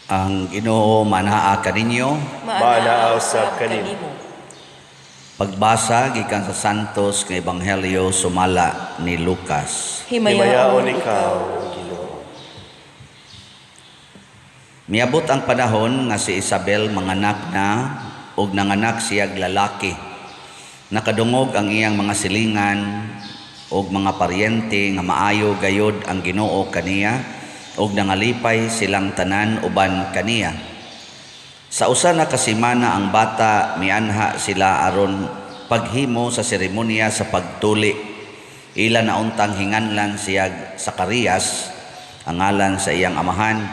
Ang Ginoo manaa kaninyo. Maanaa usab kanimo. Pagbasa gikan sa Santos nga Ebanghelyo sumala ni Lucas. Himayaon ikaw, Ginoo. Miabot ang panahon nga si Isabel manganak na ug nanganak siyag lalaki. Nakadungog ang iyang mga silingan ug mga paryente nga maayo gayod ang Ginoo kaniya ug nangalipay silang tanan uban kaniya. Sa usa na ka semana ang bata, mianha sila aron paghimo sa seremonya sa pagtuli. Ila na untang hinganlan siyag Zacarias, ang ngalan sa iyang amahan.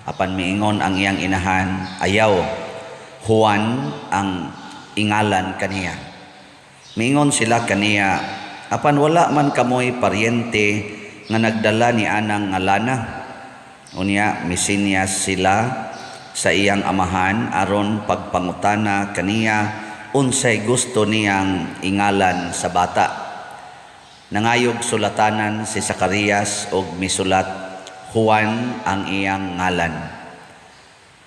Apan miingon ang iyang inahan, "Ayaw, Juan ang ingalan kaniya." Miingon sila kaniya, "Apan wala man kamoy paryente nga nagdala ni anang ngalana." Unya misinyas sila sa iyang amahan aron pagpangutana kaniya unsay gusto niyang ingalan sa bata. Nangayog sulatanan si Zacarias og misulat, "Juan ang iyang ngalan."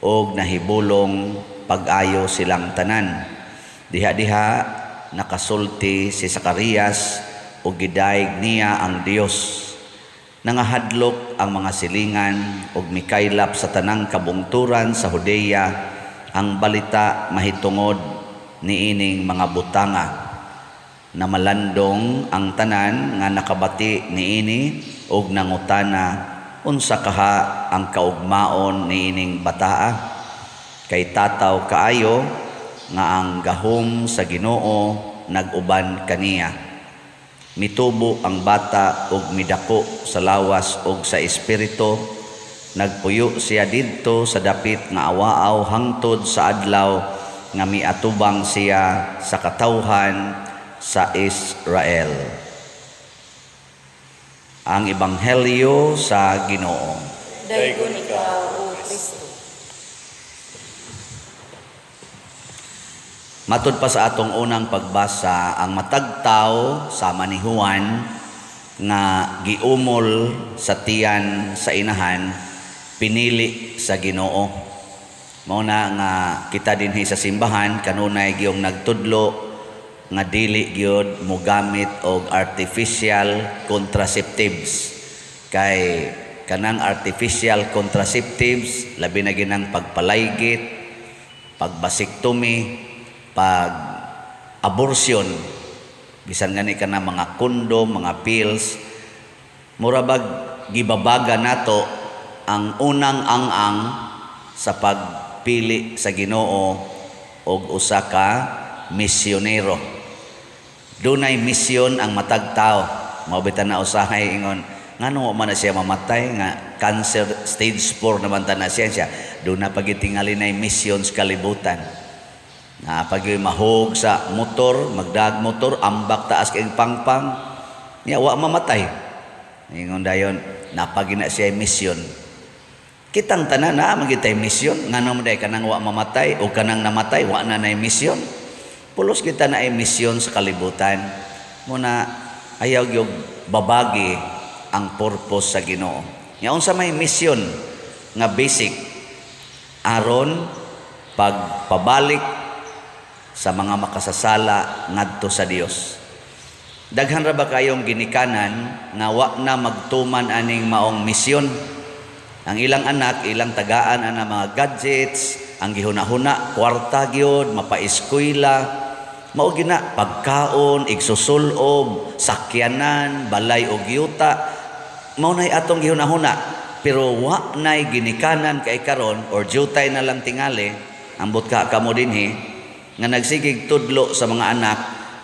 Og nahibulong pag-ayo silang tanan. Diha-diha nakasulti si Zacarias ug gidayeg niya ang Dios. Nangahadlok ang mga silingan ug mikaylap sa tanang kabungturan sa Judea ang balita mahitungod niining mga butanga. Namalandong ang tanan nga nakabati niini ug nangutana, "Unsa kaha ang kaugmaon niining bataa?" Kay tataw kaayo nga ang gahom sa Ginoo nag-uban kaniya. Mitubo ang bata ug midako sa lawas ug sa espiritu. Nagpuyo siya didto sa dapit nga awaaw hangtod sa adlaw nga miatubang siya sa katawhan sa Israel. Ang Ebanghelyo sa Ginoo. Daygon ikaw, O Kristo. Matud pa sa atong unang pagbasa, ang matag tawo sama ni Juan nga giumol sa tiyan sa inahan, pinili sa Ginoo. Mao na nga kita dinhi sa simbahan kanunay giyong nagtudlo nga dili gyud mogamit og artificial contraceptives, kay kanang artificial contraceptives, labi na ginang pagpalaygit, pagbasektomy, pag abortion, bisan gani kana mga kondom, mga pills, mura bag gibabaga nato ang unang ang-ang sa pagpili sa Ginoo og usa ka misyonero. Dunay misyon ang matag tawo. Mao bitaw na usahay ingon, ngano man na siya mamatay nga cancer stage 4 naman ta na siya siya. Duna pa gyud tingali nay misyon sa kalibutan. Na pag mahog sa motor, magdag motor, ambak taas kay pangpang, niya wa mamatay. Ingon dayon, napagi na siya misyon. Kitang tanan na man gyud misyon, ngano man day kanang wa mamatay o kanang namatay wa na nay misyon. Pulos kita na ay misyon sa kalibutan. Muna ayaw gyud babagi ang purpose sa Ginoo. Nya unsa may misyon nga basic aron pagpabalik sa mga makasasala ngadto sa Dios? Daghan ra ba kayong ginikanan nga wa na magtuman aning maong misyon? Ang ilang anak, ilang tagaan ana mga gadgets, ang gihuna-huna, kwarta gyud, mapaeskwela, mao gina pagkaon, igsusulob, sakyanan, balay og yuta, mao nay atong gihuna-huna. Pero wa nay ginikanan kay karon or jutay na lang tingali, ambot ka kamo dinhi nga nagsigig tudlo sa mga anak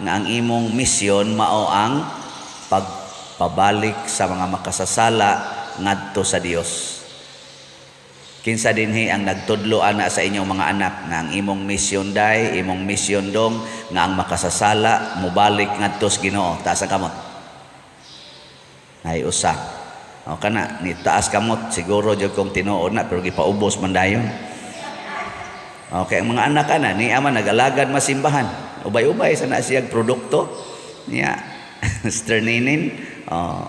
nga ang imong misyon mao ang pagpabalik sa mga makasasala ngadto sa Dios. Kinsa dinhi ang nagtudlo ana sa inyong mga anak nga ang imong misyon day, imong misyon dong, nga ang makasasala mobalik ngadto sa Ginoo? Taas ang kamot. Ay usa. O kana ni taas kamot siguro jud kong tinuod na, pero gipaubos man dayon. Okay, ang mga anak ana ni ama nagalagad masimbahan. Ubay-ubay sa na siyag produkto niya, Sister Ninin. Oh,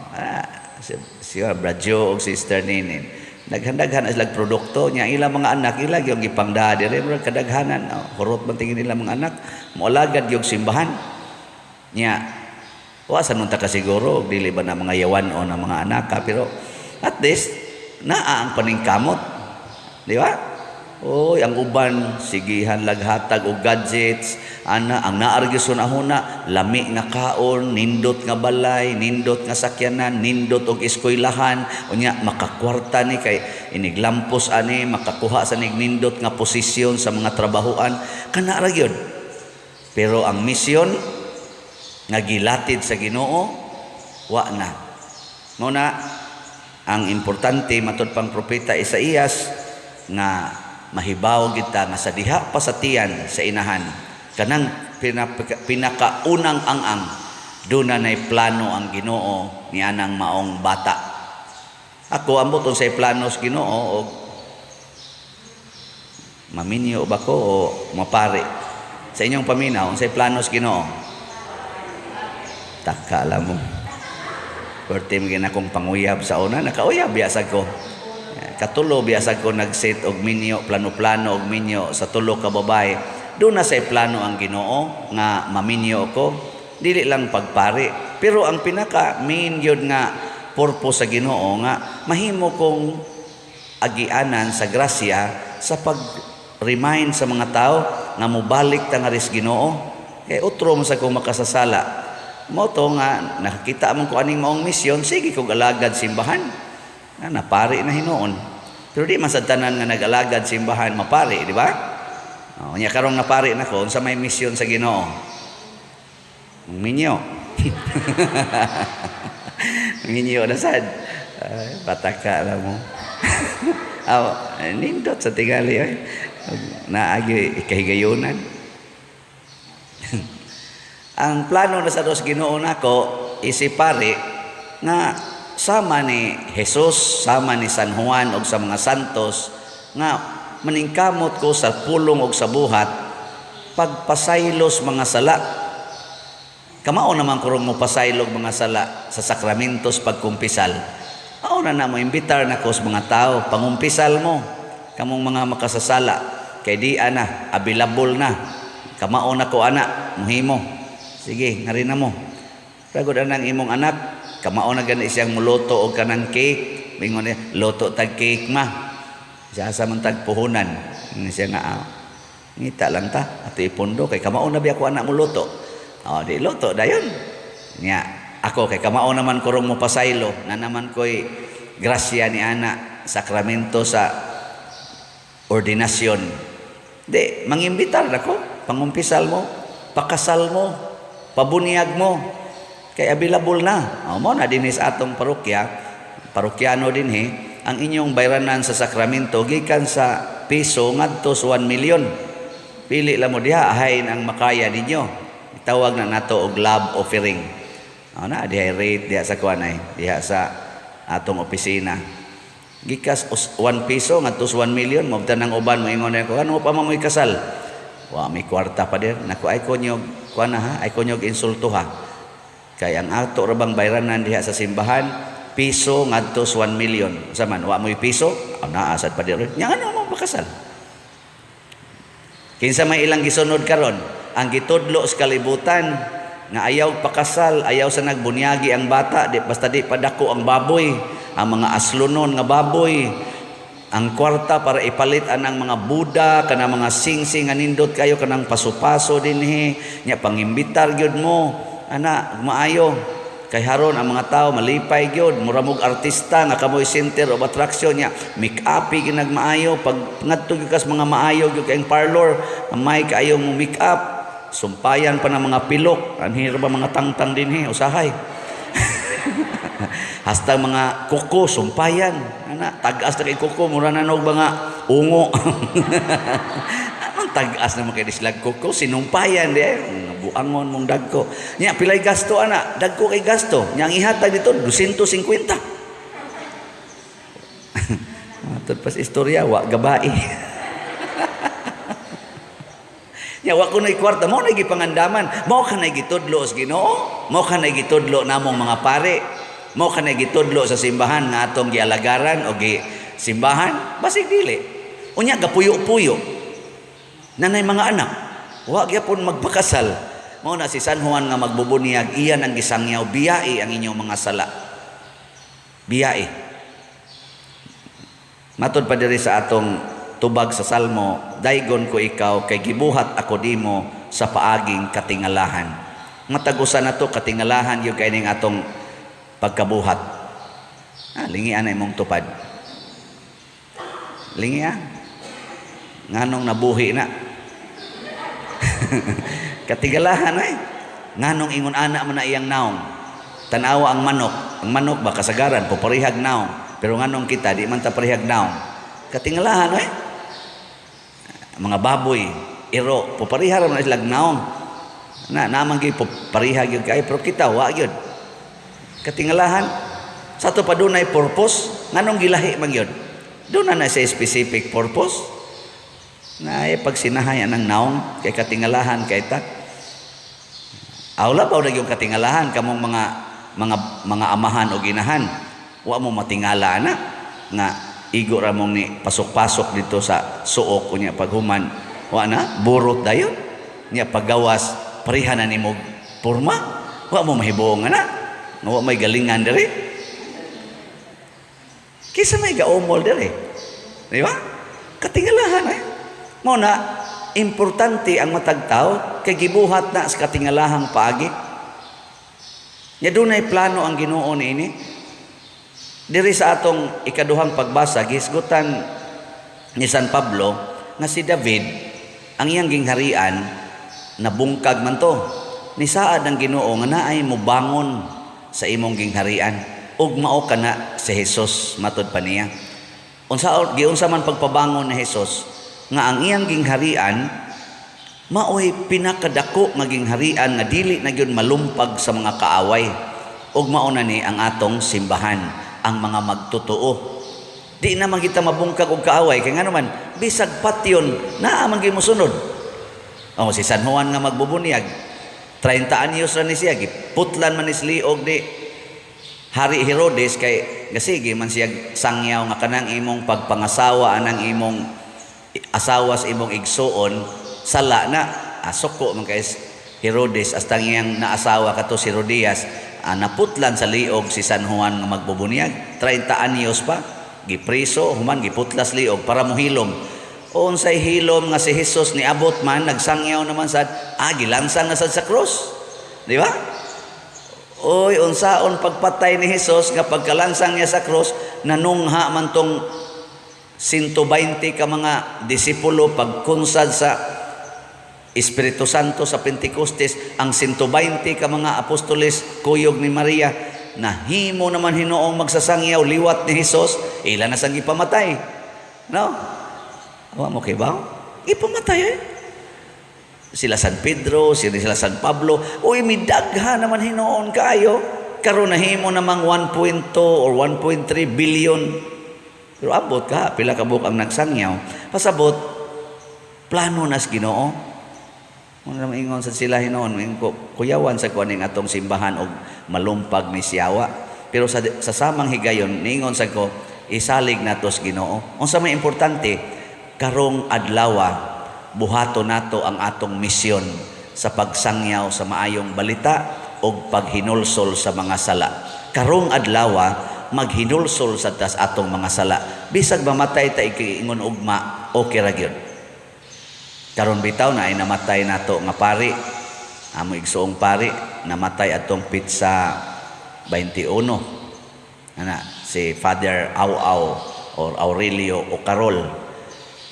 si, si Bradyo og Sister Ninin. Daghan-daghan as lag produkto nya ilang mga anak ila gyud gipangdaa dire, murag kadaghanan, oh, hurot man tingin nila mga anak, moalagad gyud simbahan. Nya wa sa nun ta kasiguro dili ba na mga yawan o na mga anak ka, pero at least naa ang paningkamot, di ba? Oy, ang uban sigihan laghatag og gadgets ana, ang naargison ahuna lami nga kaon, nindot nga balay, nindot nga sakyanan, nindot og eskwelahan, unya makakwarta ni kay iniglampos ani, makakuha sa nig nindot nga posisyon sa mga trabahoan, kana ra gyud. Pero ang misyon nga gilatid sa Ginoo, wa na. Mao na ang importante matud pang propeta Isaías nga mahibaw kita nga sa diha pa sa tiyan sa inahan, kanang pinakaunang ang-ang, doon na nay plano ang Ginoo ni anang maong bata. Ako ambot unsay plano sa Ginoo og maminyo ba ko o mapari. Sa inyong paminaw, unsay plano sa Ginoo? Taka alam mo. Perti mo akong panguyab sa una, nakauyab biyasag ko. Katulo biyasag ko nag-set og minyo, plano-plano og minyo sa tulo ka babae. Doon na say plano ang Ginoo nga maminyo ko, dili lang pagpari. Pero ang pinaka main gyud nga purpose sa Ginoo nga mahimo kong agianan sa grasya sa pag-remind sa mga tao nga mobalik ta nga ris Ginoo. Kay utro mo sa kong makasasala. Mao to nga nakakita man ko aning maong misyon, sige kog alagad simbahan. Na napari na hinuon. Pero di man sad tanan nga nag-alagad simbahan mapari, di ba? O, nya karong napari na ko unsa may misyon sa Ginoo? Minyo. Minyo na sad. Ay, pataka lang mo. Aw, nindot sa tingali oy. Naagi ikahigayonan. Ang plano na sa dos Ginoo nako isipari nga sama ni Jesus, sama ni San Juan og sa mga santos nga maningkamot ko sa pulong og sa buhat pagpasaylos mga sala. Kamao naman kurong mo pasaylog mga sala sa sakramentos pagkumpisal. Mao na na mo imbitar na ko sa mga tao, pangumpisal mo kamong mga makasasala kay di ana available na. Kamao na ko ana, muhimo. Sige, ngari na mo. Pagod anang imong anak, kamao na gani siyang muluto og kanang cake. Mingon niya, luto tag cake ma. Siya sa man tag puhunan. Ingon siya nga, ngita lang ta, ato ipondo kay kamao na biya ko anak muluto. Oh, di luto dayon. Nya, ako kay kamao naman kurong mo pasaylo, na naman koy grasya ni ana sakramento sa ordinasyon. Di mangimbitar nako, pangumpisal mo, pakasal mo, pabunyag mo. Kay available na. O, mo na dinhi sa atong parokya, parokyano dinhi, ang inyong bayranan sa sakramento gikan sa piso ngadto sa 1 million. Pili lang mo diha ahayn ang makaya ninyo. Itawag na nato og love offering. O na diha rate diha sa kuanay, diha sa atong opisina. Gikas 1 piso ngadto sa 1 million, mobta nang uban moingon ko, ano pa man mo'y kasal? Wa may kwarta pa dir. Nako ay konyog kuan na ha, ay konyog insulto ha. Kay ang ato ra bang bayranan diha sa simbahan, piso ngadto sa 1 million. Unsa man, wa mo'y piso? Aw, naa sad pa dir. Nya ano mo pakasal? Kinsa may ilang gisunod karon? Ang gitudlo sa kalibutan nga ayaw pakasal, ayaw sa nagbunyagi ang bata, di, basta di padako ang baboy, ang mga aslonon nga baboy, ang kwarta para ipalit anang mga Buda, kanang mga singsing nga nindot kayo, kanang paso-paso dinhi, nya pangimbitar gyud mo, ana maayo. Kay haron ang mga tao malipay gyud, mura mog artista nga kamoy center of attraction nya, make-up gyud nagmaayo, pag ngadto gyud kas mga maayo gyud kayong parlor, may kaayo mo make-up, sumpayan pa ng mga pilok, anhi ra ba mga tangtang dinhi usahay. Hasta mga kuko sumpayan, ana tag-as na kay kuko, mura na nog mga ungo. Anong tag-as na mga dislag kuko, sinumpayan di buangon mong dagko. Nya pilay gasto ana, dagko kay gasto. Nya ang ihatag dito 250. Matud pas istorya wa gabai. Nya wa ko nay kwarta, mao nay gipangandaman, mao ka nay gitudlo sa Ginoo, mao ka nay gitudlo namong mga pare, mao ka nay gitudlo sa simbahan nga atong gialagaran o gi simbahan? Basig dili. Unya gapuyo-puyo. Nanay mga anak, wa gyapon magpakasal. Mao na si San Juan nga magbubunyag, iyan ang gisangyaw, biyai ang inyong mga sala. Biyai. Matod pa diri sa atong tubag sa Salmo, daygon ko ikaw kay gibuhat ako nimo sa paaging katingalahan. Matag usa nato katingalahan gyud kay ning atong pagkabuhat. Ah, lingian na imong tupad. Lingia. Nganong nabuhi na? Katigalahan ay. Nganong ingon ana man na iyang naong. Tanawa ang manok. Ang manok ba kasagaran puparihag naong. Pero nganong kita di man ta parihag naong. Katingalahan ay. Mga baboy, iro, pupariha ra man sila naong. Na naman gyud pupariha gyud kay pero kita wa gyud. Katingalahan sa ato pa dunay purpose, nganong gilahi man gyud. Doon na sa specific purpose. Na ay pagsinahay anang naong kay katingalahan kay ta. Awla ba yung katingalahan kamong mga amahan o ginahan. Wa mo matingala na nga igo ra mong ni pasok-pasok dito sa suok unya paghuman wa na burot dayon nya paggawas pareha na nimo porma, wa mo mahibuong na nga wa may galingan diri kaysa may gaumol diri, di ba? Katingalahan eh. Mao na importante ang matag tao kay gibuhat na sa katingalahang paagi. Nya dunay plano ang Ginoo niini. Diri sa atong ikaduhang pagbasa, gihisgutan ni San Pablo nga si David ang iyang gingharian nabungkag man to. Nisaad ang Ginoo nga naay mobangon sa imong gingharian ug mao kana si Jesus, matod pa niya. Unsa giunsa man pagpabangon ni Jesus nga ang iyang gingharian maoy pinakadako nga gingharian nga dili na gyud malumpag sa mga kaaway, ug mao na ni ang atong simbahan, ang mga magtotoo. Di na man kita mabungkag og kaaway kay ngano man bisag patyon naa man gyud mosunod. O si San Juan nga magbubunyag 30 anyos ra ni siya, giputlan man ni liog ni Hari Herodes kay gasige man siya sangyaw nga kanang imong pagpangasawa anang imong asawa sa imong igsuon sala na. Asuko man kay Herodes hasta iyang naasawa kato si Herodias, naputlan sa liog si San Juan nga magbubunyag 30 anyos pa gipriso, human giputlas liog para mohilom. Unsay hilom nga si Jesus niabot man nagsangyaw naman sad, gilansang na sad sa krus, di ba? Oy, unsaon pagpatay ni Jesus nga pagkalansang niya sa krus, nanungha man tong 120 ka mga disipulo pagkunsad sa Espiritu Santo sa Pentecostes, ang 120 ka mga apostoles kuyog ni Maria, nahimo naman hinuong magsasangyaw liwat ni Jesus, ila na sang gipamatay. No? Wa mo kay ba? Gipamatay eh. Sila San Pedro, sila San Pablo, uy midagha naman hinuon kaayo. Karon nahimo namang 1.2 or 1.3 billion. Pero abot ka, pila ka buok ang nagsangyaw. Pasabot, plano nas Ginoo. Muna maingon sa sila hinuon, maingon ko, kuyawan sa kuan ning atong simbahan og malumpag ni siyawa. Pero sa samang higayon, niingon sa ko, isalig nato sa Ginoo. Unsa may importante, karong adlawa, buhato nato ang atong misyon sa pagsangyaw sa maayong balita og paghinulsol sa mga sala. Karong adlawa, maghinulsol sa tas atong mga sala. Bisag mamatay ta ikiingon ugma, okay ra gyud. Karon bitaw na ay namatay nato nga pari, amo igsuong pari, namatay atong pitsa 21. Ana si Father Au-Au or Aurelio Ocarol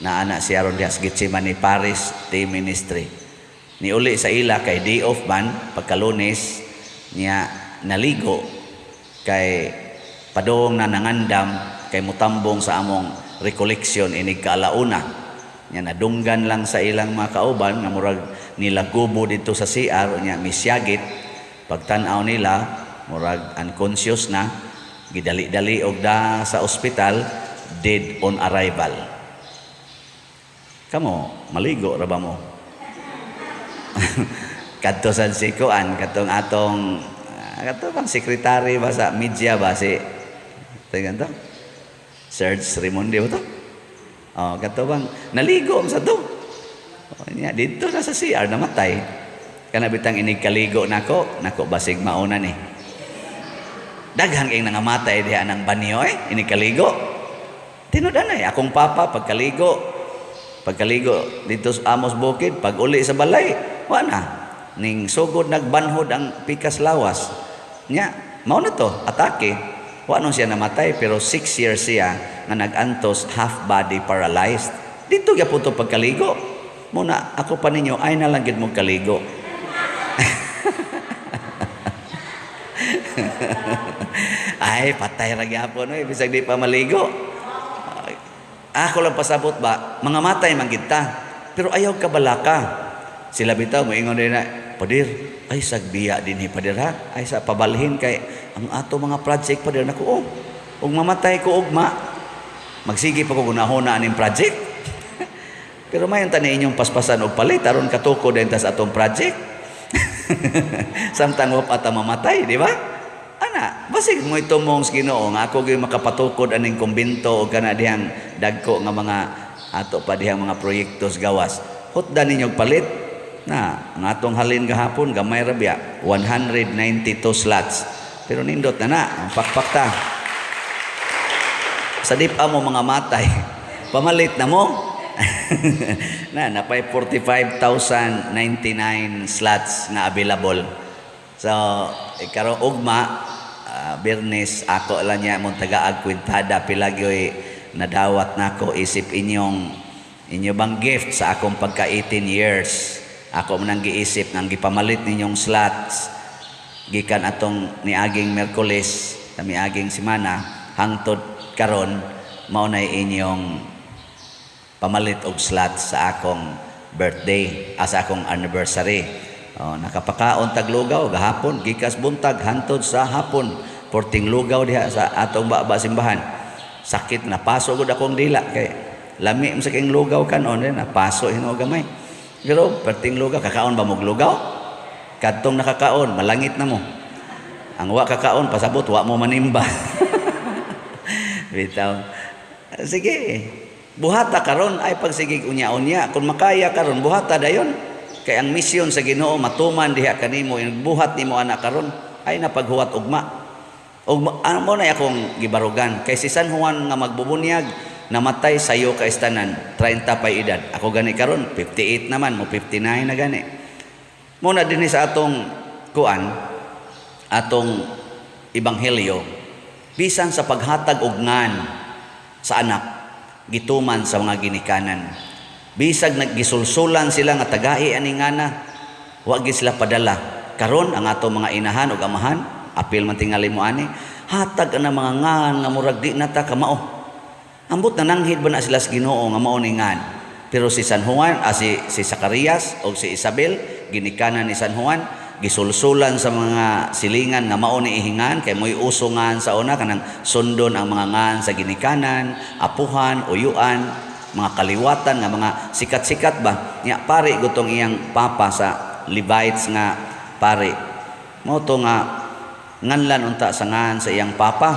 na ana siya ron diha sa Gethsemane Parish Team Ministry. Niuli sa ila kay day off man pagkalunes niya naligo kay padung na nangandam kay mutambong sa among recollection inig kaalauna. Nya nadunggan lang sa ilang mga kauban nga murag nilagubo didto sa CR nya misyagit. Pagtan-aw nila murag unconscious na, gidali-dali og da sa ospital, dead on arrival. Kamo maligo ra ba mo? Kadto sad si kuan, katong atong kato bang sekretary ba sa media ba si tingnan to? Serge Raymundi ba to? Oh, kato bang naligo sa to. Oh, nya didto na sa CR namatay. Kana bitang inig kaligo nako, nako basig mauna ni. Daghan kay nangamatay diha ng banyo eh, inig kaligo. Tinud anay akong papa pagkaligo, pagkaligo dito sa Amos Bukid, pag uli sa balay, wa na. Ning sugod nagbanhod ang pikas lawas. Nya, mao na to, atake. Wa nun siya namatay pero 6 years siya nga nag-antos, half body paralyzed. Dito gyapon to pagkaligo. Muna ako pa ninyo ay na lang gid mo kaligo. Ay, patay ra gyapon oy, bisag di pa maligo. Ay, ako lang pasabot ba, mga matay man gid ta. Pero ayaw kabalaka. Sila bitaw moingon din na, "Padir, ay sagbiya dinhi, padir ha. Ay sa pabalhin kay ang ato mga project, padir." Nako oh. Ug mamatay ko ugma, magsige pa ko gunahona aning project. Pero mayon tani inyong paspasan og palit aron katukod din tas atong project. Samtang wa pa ta mamatay, di ba? Ana, basig mo itumong sa Ginoo nga ako gyud makapatukod aning kumbento o kana dihang dagko nga mga ato pa dihang mga proyekto sa gawas. Hutdan ninyo palit na ang atong halin gahapon gamay ra biya, 192 slots. Pero nindot na na, ang pakpak ta. Sa di pa mo mga matay, pamalit na mo. Na, napay 45,099 slots nga available. So, karon ugma, Biyernes, ako lang niya mong tagaag kwintada, pilagyoy nadawat nako isip inyong inyo bang gift sa akong pagka 18 years. Ako man ang giisip nga gipamalit ninyong slots gikan atong niaging Miyerkules, miaging semana hangtod karon, mao nay inyong pamalit og slots sa akong birthday, sa akong anniversary. Oh, nakapakaon tag lugaw gahapon, gikas buntag hantod sa hapon, porting lugaw diha sa atong baba simbahan. Sakit na paso gud akong dila kay lami man sa king lugaw kanon eh, napaso hinuo gamay. Pero perting lugaw, kakaon ba mog lugaw? Kadtong nakakaon, malangit na mo. Ang wa kakaon, pasabot wa mo manimba. Bitaw. Sige. Buhata karon ay pagsigig unya-unya. Kung makaya karon, buhata dayon. Kay ang misyon sa Ginoo matuman diha kanimo, buhat nimo anak karon ay napaghuwat ugma. Ugma ano mo na akong gibarugan kay si San Juan nga magbubunyag namatay sayo ka istanan 30 pay edad. Ako gani karon 58 naman mo, 59 na gani. Muna dinhi sa atong kuan, atong ebanghelyo, bisan sa paghatag og ngan sa anak gituman sa mga ginikanan. Bisag naggisulsulan sila nga tagai ani ngana, wa gid sila padala. Karon ang ato mga inahan ug amahan, apil man tingali mo ani, hatag ana mga ngan nga murag di na ta kamao. Ambot na nanghid ba na sila sa Ginoo nga mao ni ngan. Pero si San Juan, si Zacarias o si Isabel, ginikanan ni San Juan, gisulsulan sa mga silingan nga mao ni ihingan kay mo'y uso ngan sa una, kanang sundon ang mga ngan sa ginikanan, apuhan, uyuan, mga kaliwatan nga mga sikat-sikat ba. Nya pare gutong iyang papa sa Levites nga pare. Mao to nga nganlan unta sa ngan sa iyang papa.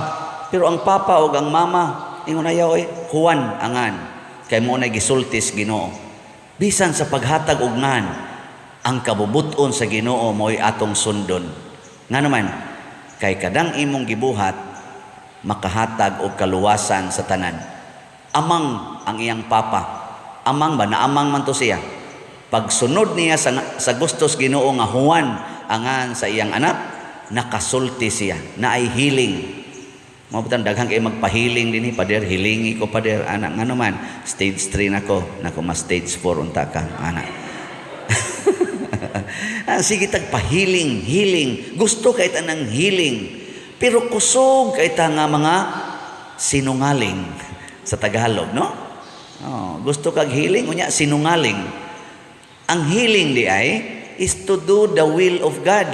Pero ang papa ug ang mama ingon ayaw Juan angan kay mo na gisultis Ginoo. Bisan sa paghatag og ngan, ang kabubuton sa Ginoo mo'y atong sundon. Nga naman kay kadang imong gibuhat makahatag og kaluwasan sa tanan. Amang ang iyang papa. Amang ba naamang man to siya. Pagsunod niya sa gustos Ginoo nga Juan angan sa iyang anak, nakasulti siya, naay healing. Mao bitang daghan kay magpahiling dinhi, "Pader, hilingi ko, pader." Anak, ngano man, stage 3 nako, nako mas stage 4 unta ka, anak. Sige tag pahiling, healing. Gusto kay ta ng healing. Pero kusog kay ta nga mga sinungaling sa Tagalog, no? Oh, gusto kag healing, unya sinungaling. Ang healing di ay is to do the will of God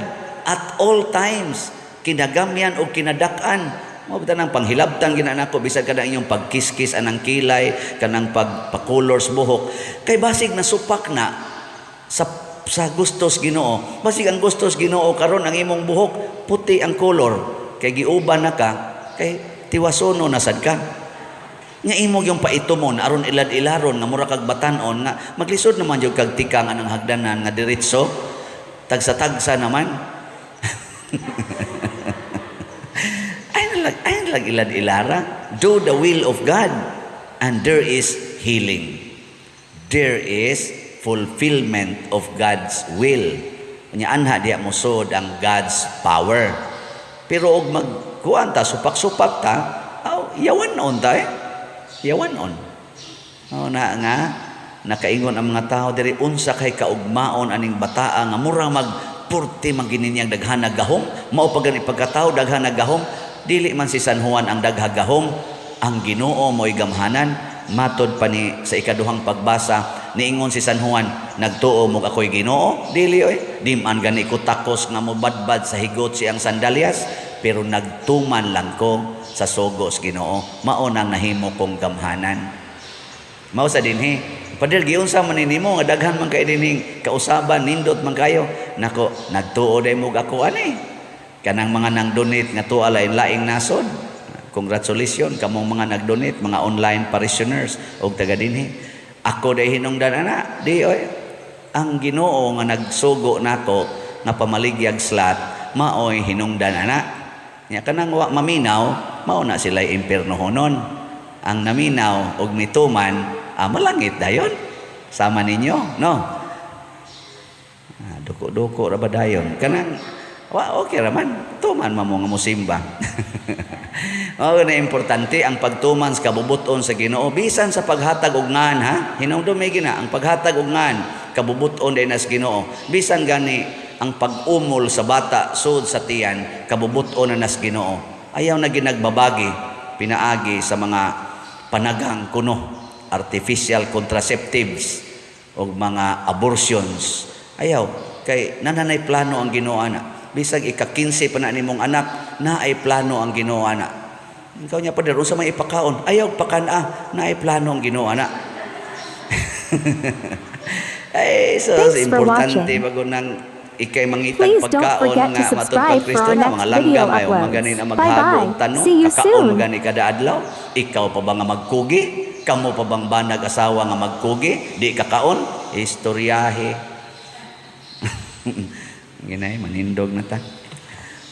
at all times, kinagamyan o kinadak-an. Mao bitaw nang panghilabtan gina nako bisan kada inyong pagkiskis anang kilay, kanang pagpakulor sa buhok, kay basig nasupak na sa gustos Ginoo. Basig ang gustos Ginoo karon ang imong buhok puti ang color, kay giuban na ka, kay tiwasono na sad ka. Nga imo yung paitumon aron ilad-ilaron nga mura kag batan-on nga maglisod naman jud kag tikang anang hagdanan nga diretso tagsa-tagsa naman. Ay na lang ilad-ilara. Do the will of God and there is healing. There is fulfillment of God's will. Nya anha diha mosud ang God's power. Pero og magkuan ta, supak-supak ta, aw, yawan on ta eh. Yawan on. Oh, na nga nakaingon ang mga tao diri, unsa kay kaugmaon aning bataa nga mura mag purti man gini niyang daghan gahom, mao pa gani pagkatao daghan gahom. Dili man si San Juan ang daghang gahom, ang Ginoo mo'y gamhanan. Matod pa ni sa ikaduhang pagbasa, niingon si San Juan, "Nagtuo mo ako'y Ginoo?" Dili oy, di man gani ko takos nga mobadbad sa higot siyang sandalyas, pero nagtuman lang ko sa sugo sa Ginoo, mao nang nahimo kong gamhanan. Mao sa dinhi, "Pader, giunsa man nimo nga daghan man kay dinhing kausaban, nindot man kayo?" Nako, nagtuo day mo ako ani. Kanang mga nang donate nga tuwa lain laing nasod. Congratulations kamong mga nag-donate, mga online parishioners og taga dinhi. Ako day hinungdan ana, di oy. Ang Ginoo nga nagsugo nako nga pamaligyag slot, maoy hinungdan ana. Nya kanang wa maminaw, mao na sila impiernohonon. Ang naminaw og mituman, malangit dayon. Sama ninyo, no? Duko-duko ra ba dayon? Kanang wa okay ra man, tuman man mo nga musimba. Mao na importante ang pagtuman sa kabubuton sa Ginoo bisan sa paghatag og ngan ha. Hinumdum gina ang paghatag og ngan, kabubuton din sa Ginoo. Bisan gani ang pag-umol sa bata sud sa tiyan, kabubuton na nas Ginoo. Ayaw na ginagbabagi pinaagi sa mga panagang kuno, artificial contraceptives o mga abortions. Ayaw kay nananay plano ang Ginoo ana. Bisag ika-15 pa na nimong anak, naay plano ang Ginoo ana. Ikaw niya, "Pader, unsa may ipakaon?" Ayaw pakan-a, naay plano ang Ginoo ana. Ay, so Thanks for importante watching. Bago nang ikay mangitag Please don't pagkaon forget nga to matud subscribe pag for Kristo our na next mga video langgam ay uploads. maganin ang maghago Bye-bye. og tanong See you kakaon soon. Magani kada adlaw, ikaw pa ba nga magkugi, kamo pa bang banag asawa nga magkugi di kakaon istoryahe? Ginay manindog na ta.